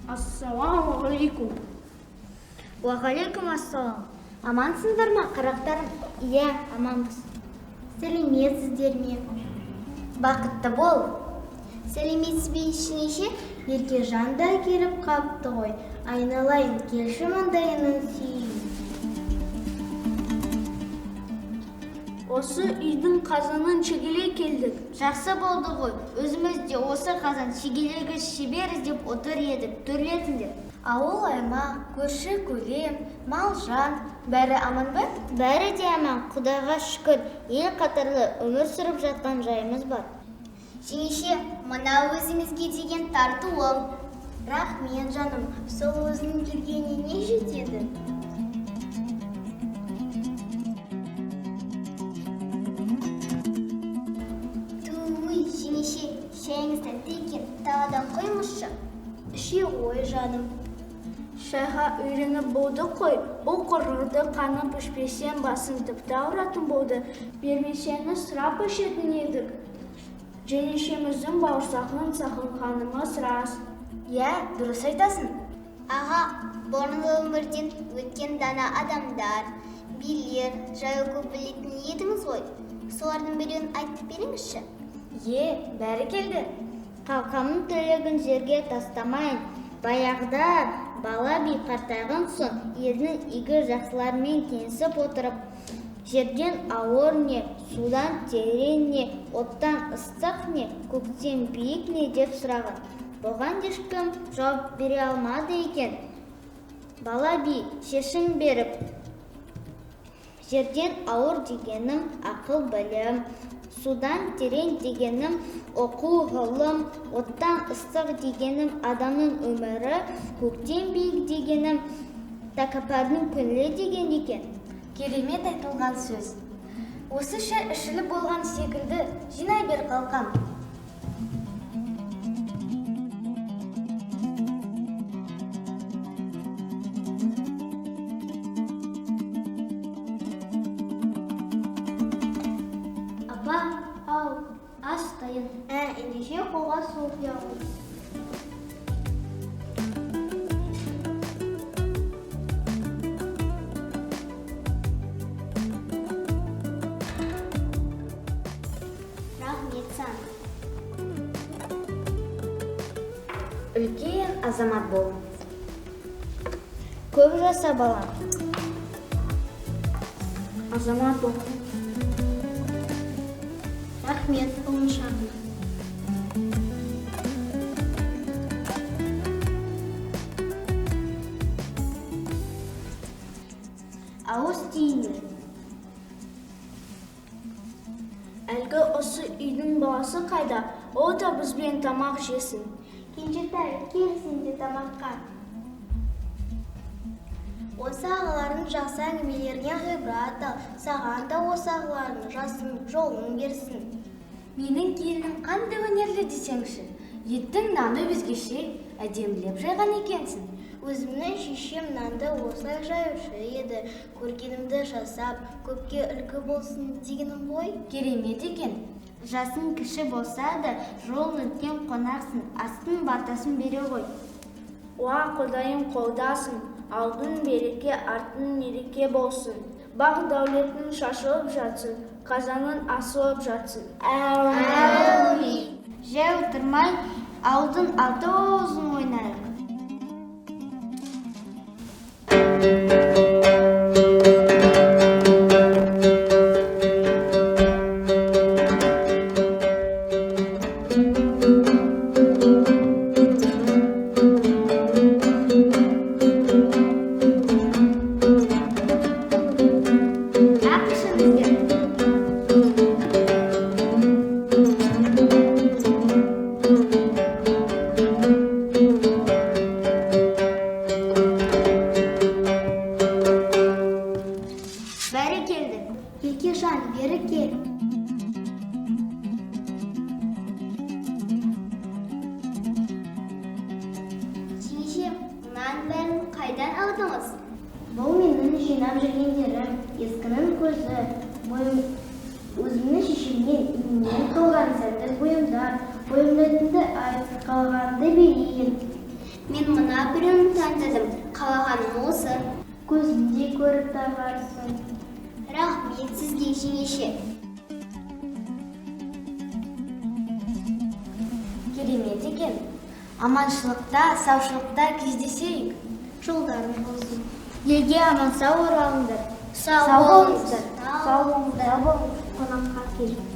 Ассалаумағалейкум. Уағалейкум ассалам. Амансыңдар ма, қарақтарым? Иә, аманбыз. Сәлеметсіздер ме? Бақытты бол. Сәлеметсіз бе, жеңеше? Еркежан да келіп қапты ғой. Айналайын, келші маңдайынан сүйейін. Осы үйдің қазанын шегелей келдік. Жақсы болды ғой. Өзіміз де осы қазан шегелегіш шебер іздеп отыр едік. Төрлетіңдер. Ауыл аймақ, көрші көлем, мал-жан, бәрі аман ба? Бәрі де аман, Құдайға шүкір. Ел қатарлы өмір сүріп жатқан жайымыз бар. Жеңеше, мына өзіңізге деген тартуым. Рахмет, жаным, сол өзінің келгеніне не жетеді? Туй, жеңеше, шайыңыз тәтті екен, тағы да құйыңызшы. Іше ғой, жаным. Шайға үйреніп болдық қой. Бұл құрғырды қанып ішпесең басың тіпті ауыратын болды. Бермесеңіз сұрап ішетін едік. Жеңешеміздің бауырсағын сағынғанымыз рас. Иә, дұрыс айтасың. Аға, бұрынғы өмірден өткен дана адамдар, билер жайлы көп білетін едіңіз ғой. Солардың біреуін айтып беріңізші. Е, бәрі келді. Қалқамның тілегін жерге тастамайын. Баяғыда бала би қартайған соң елдің игі жақсыларымен кеңесіп отырып, жерден ауыр не, судан терең не, оттан ыстық не, көктен биік не деп сұраған. Бұған ешкім жауап бере алмады екен. Бала би шешім беріп, жерден ауыр дегенім ақыл білім, судан терең дегенім оқу ғылым, оттан ыстық дегенім адамның өмірі, көктен биік дегенім тәкаппардың көңілі деген екен. Керемет айтылған сөз. Осы шай ішіліп болған секілді, жинай бер қалқам. Апа, ау, ас дайын. Ендеше қолға су құя ғой. Рахмет саған. Үлкен азамат бол. Көп жаса, балам. Азамат бол. Рахмет, ұлыншағым. Ауыз тиіңдер. Әлгі осы үйдің баласы қайда? Ол да бізбен тамақ жесін. Кенжетай, кел сен де тамаққа. Осы ағалардың жақсы әңгімелерінен ғибрат ал, саған да осы ағалардың жасын жолын берсін. Менің келінім қандай өнерлі десеңші, еттің наны өзгеше әдемілеп жайған екенсің. Өзімнің шешем нанды осылай жаюшы еді. Көргенімді жасап, көпке үлгі болсын дегенім ғой. Керемет екен. Жасың кіші болса да, жолын өткен қонақсың, астың батасын бере ғой. Уа, Құдайым қолдасын, алдың береке, артың мереке болсын. Бақ дәулетің шашылып жатсын, қазаның асылып жатсын. Әумин. Жай отырмай, ауылдың алты ауызын ойнайық. Ақ ішіңіздер. Бәрі келді. Еркежан, бері кел. Жеңеше, мынаның бәрін қайдан алдыңыз? Бұл менің жинап жүргендерім, ескінің көзі, өзімнің шешемнен, инемнен қалған сәндік бұйымдар. Бұйымдайтынды айт, қалғанды берейін. Мен мына біреуін таңдадым. Қалағаным осы. Көзіңдей көріп табарсың. Рахмет сізге, жеңеше. Керемет екен. Аманшылықта, саушылықта кездесейік. Жолдарың болсын. Елге аман сау оралыңдар. Сау Сау болыңыздар. Сау болыңыздар. Қонаққа келіп.